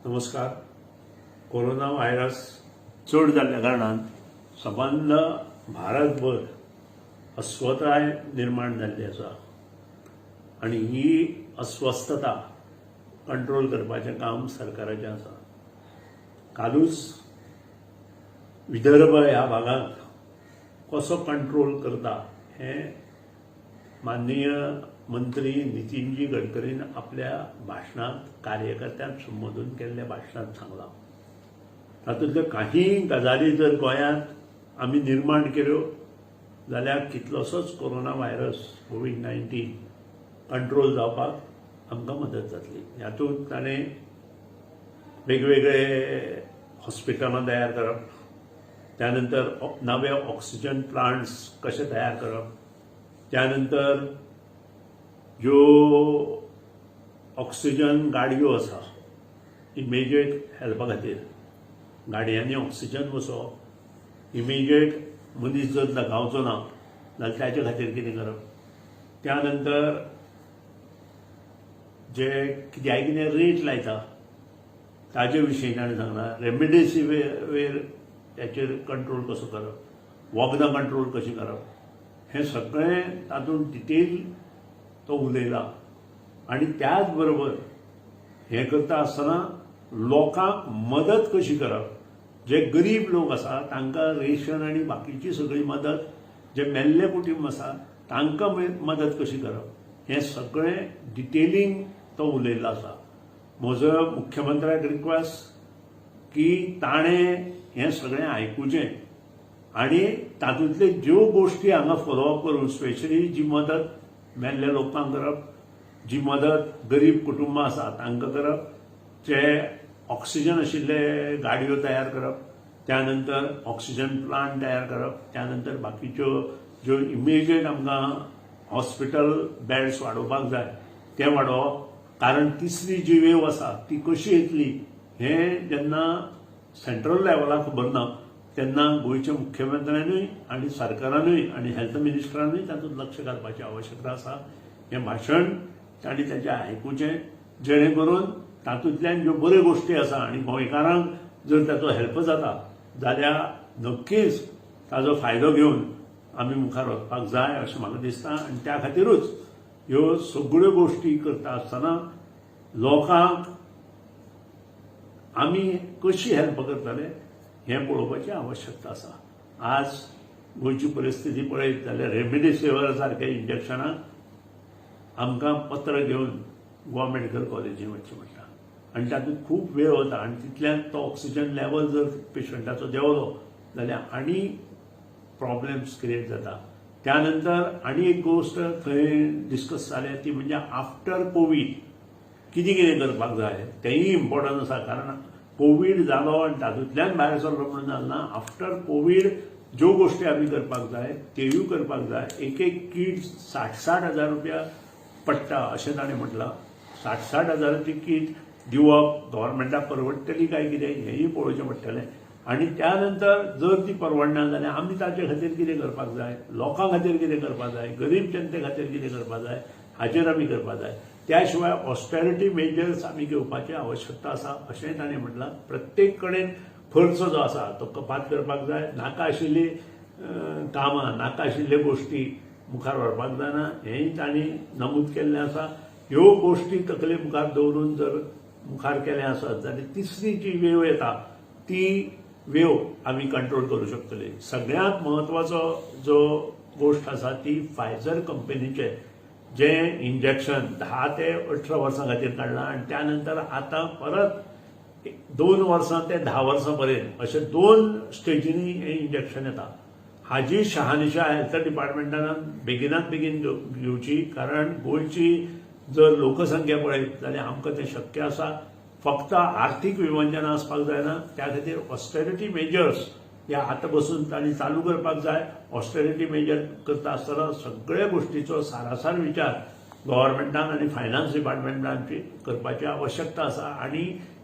नमस्कार. Corona virus चड जाल्ल्या कारणान सबंद भारतभर अस्वस्थताय निर्माण जाल्ली आसा आनी ही अस्वस्थता कंट्रोल करपाचें काम सरकाराचें आसा. कालूच विदर्भ ह्या भागांत कसो कंट्रोल करता हें माननीय मंत्री नितीनजी गडकरीन आपल्या भाशणांत, कार्यकर्त्यांक संबोधून केल्ल्या भाशणांत सांगलां. तातूंतल्यो काही गजाली जर गोंयांत आमी निर्माण केल्यो जाल्यार कितलोसोच कोरोना व्हायरस, कोवीड-19 कंट्रोल जावपाक आमकां मदत जातली. हातूंत ताणें वेगवेगळे हॉस्पिटलां तयार करप, त्यानंतर नवे ऑक्सिजन प्लांट्स कशे तयार करप, त्यानंतर ज्यो ऑक्सिजन गाडयो आसा, इमिजिएट हेल्पा खातीर गाडयांनी ऑक्सिजन बसोवप, इमिजिएट मनीस जर दगावचो ना जाल्यार ताजे खातीर कितें करप, त्यानंतर जे कित्याय कितें रेट लायता ताजे विशीं ताणें सांगलां, रेमडेसिवीर हेचेर कंट्रोल कसो करप, वखदां कंट्रोल कशीं करप, हें सगळें तातूंत डिटेल तो उलयला. आनी त्याच बरोबर हें करता आसतना लोकांक मदत कशी करप, जे गरीब लोक आसा तांकां रेशन आनी बाकीची सगळी मदत, जे मेल्ले कुटुंब आसा तांकां मदत कशी करप, हें सगळें डिटेलीन तो उलयल्लो आसा. म्हजो मुख्यमंत्र्याक रिक्वेस्ट की ताणें हें सगळें आयकुचें आनी तातूंतल्यो ज्यो गोश्टी हांगा फॉलोअप करून, स्पेशली जी मदत मेल्ल्या लोकांक करप, जी मदत गरीब कुटुंबां आसा तांकां करप, जे ऑक्सिजन आशिल्ले गाडयो तयार करप, त्यानंतर ऑक्सिजन प्लांट तयार करप, त्यानंतर बाकीच्यो ज्यो इमिजिएट आमकां हॉस्पिटल बेड्स वाडोवपाक जाय ते वाडोवप, कारण तिसरी जी वेव आसा ती कशी येतली हें जेन्ना सेंट्रल लेवलाक खबर ना तेन्ना गोंयच्या मुख्यमंत्र्यानूय आनी सरकारानूय आनी हेल्थ मिनिस्टरानूय तातूंत लक्ष घालपाची आवश्यकता आसा. हें भाशण तांणी ताचें आयकुचें, जेणे करून तातूंतल्यान ज्यो बऱ्यो गोश्टी आसा आनी गोंयकारांक जर ताचो हेल्प जाता जाल्यार नक्कीच ताजो फायदो घेवन आमी मुखार वचपाक जाय अशें म्हाका दिसता. आनी त्या खातीरूच ह्यो सगळ्यो गोश्टी करता आसतना लोकांक आमी कशी हेल्प करतले हें पळोवपाची आवश्यकता आसा. आज गोंयची परिस्थिती पळयत जाल्यार रेमडेसिवीर सारक्या इंजेक्शनां आमकां पत्र घेवन गोवा मेडिकल कॉलेजीन वचचें पडटा आनी तातूंत खूब वेळ वता आनी तितल्यान तो ऑक्सिजन लेवल जर पेशंटाचो देंवलो जाल्यार आनी प्रॉब्लेम्स क्रिएट जाता. त्यानंतर आनी एक गोश्ट थंय डिस्कस जाल्या ती म्हणजे आफ्टर कोवीड कितें कितें करपाक जाय, तेंय इम्पॉर्टंट आसा. कारण कोवीड जालो आनी तातूंतल्यान भायर सरलो म्हणून जालना. आफ्टर कोवीड ज्यो गोश्टी आमी करपाक जाय त्योय करपाक जाय. एक एक कीट 60-60 हजार रुपया पडटा अशें ताणें म्हटलां. 60-60 हजाराची कीट दिवप गव्हर्मेंटाक परवडटली काय कितें हेंय पळोवचें पडटलें. आनी त्या नंतर जर ती परवडना जाल्यार आमी ताचे खातीर कितें करपाक जाय, लोकां खातीर कितें करपाक जाय, गरीब जनते खातीर कितें करपाक जाय, हाचेर आमी करपाक जाय. त्या शिवाय ऑस्टेरिटी मेजर्स आमी घेवपाची आवश्यकता आसा अशेंय ताणें म्हटलां. प्रत्येक कडेन खर्च जो आसा तो कपात करपाक जाय. नाका आशिल्ली कामां, नाका आशिल्ल्यो गोश्टी मुखार व्हरपाक जायना हेंय तांणी नमूद केल्लें आसा. ह्यो गोश्टी तकले मुखार दवरून जर मुखार केलें आसत जाल्यार तिसरी जी वेव येता ती वेव आमी कंट्रोल करूं शकतले. सगळ्यांत म्हत्वाचो जो गोश्ट आसा ती फायझर कंपनीचे जें इंजेक्शन 10 ते 18 वर्सां खातीर काडलां आनी त्या नंतर आतां परत 2 वर्सां ते 10 वर्सां पर्यंत अशे दोन स्टेजींनी हें इंजेक्शन येता, हाजी शहानिशा हेल्थ डिपार्टमेंटान बेगिनात बेगीन घेवची. कारण गोंयची जर लोकसंख्या पळयत जाल्यार आमकां तें शक्य आसा. फक्त आर्थीक विवंचना आसपाक जायना. त्या खातीर ऑस्टेरिटी मेजर्स ह्या आतां बसून तांणी चालू करपाक जाय. ऑस्टेरिटी मेजर करता आसतना सगळ्या गोश्टीचो सारासार विचार गव्हर्मेंटान आनी फायनान्स डिपार्टमेंटान करपाची आवश्यकता आसा. आनी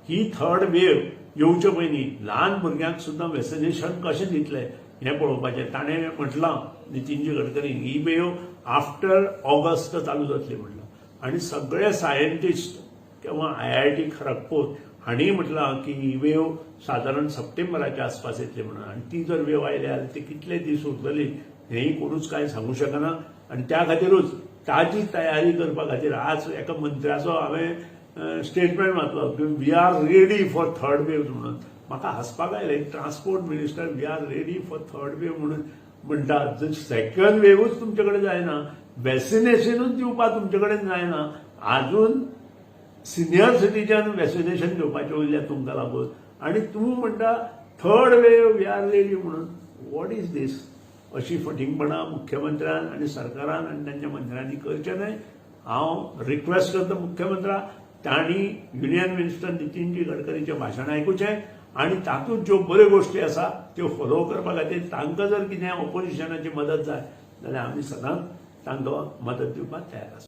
ही थर्ड वेव येवचे पयलीं ल्हान भुरग्यांक सुद्दां वॅक्सिनेशन कशें दितले हें पळोवपाचें. ताणें म्हटलां, नितीनजी गडकरी, ही वेव आफ्टर ऑगस्ट चालू जातली म्हटलां. आनी सगळे सायंटिस्ट किंवा आयआयटी खरगपूर हांणी हांणी म्हटलां की ही वेव सादारण सप्टेंबराच्या आसपास येतली म्हणून. आनी ती जर वेव आयल्या जाल्यार ती कितले दीस उरतली हेंय कोणूच कांय सांगू शकना. आनी त्या खातीरूच ताजी तयारी करपा खातीर आज एका मंत्र्याचो हांवें स्टेटमेंट वाचलो की we are ready for third wave म्हणून. म्हाका हांसपाक आयलें. Transport minister we are ready for third wave म्हणून म्हणटा. जर सेकंड वेवूच तुमचे कडेन जायना, वॅक्सिनेशनूच दिवपाक तुमचे कडेन जायना, आजून सिनियर सिटीजन वॅक्सिनेशन घेवपाचें उरल्या तुमकां लागून, आनी तूं म्हणटा third wave we are ready म्हणून. What is this? अशी फटींगपणां मुख्यमंत्र्यान आनी सरकारान आनी तांच्या मंत्र्यांनी करचें न्हय. हांव रिक्वेस्ट करता मुख्यमंत्र्याक, तांणी युनियन मिनिस्टर नितीनजी गडकरीचें भाशण आयकुचें आनी तातूंत ज्यो बऱ्यो गोश्टी आसा त्यो फॉलो करपा खातीर तांकां जर कितें ऑपोजिशनाची मदत जाय जाल्यार आमी सदांच तांकां मदत दिवपाक तयार आसा.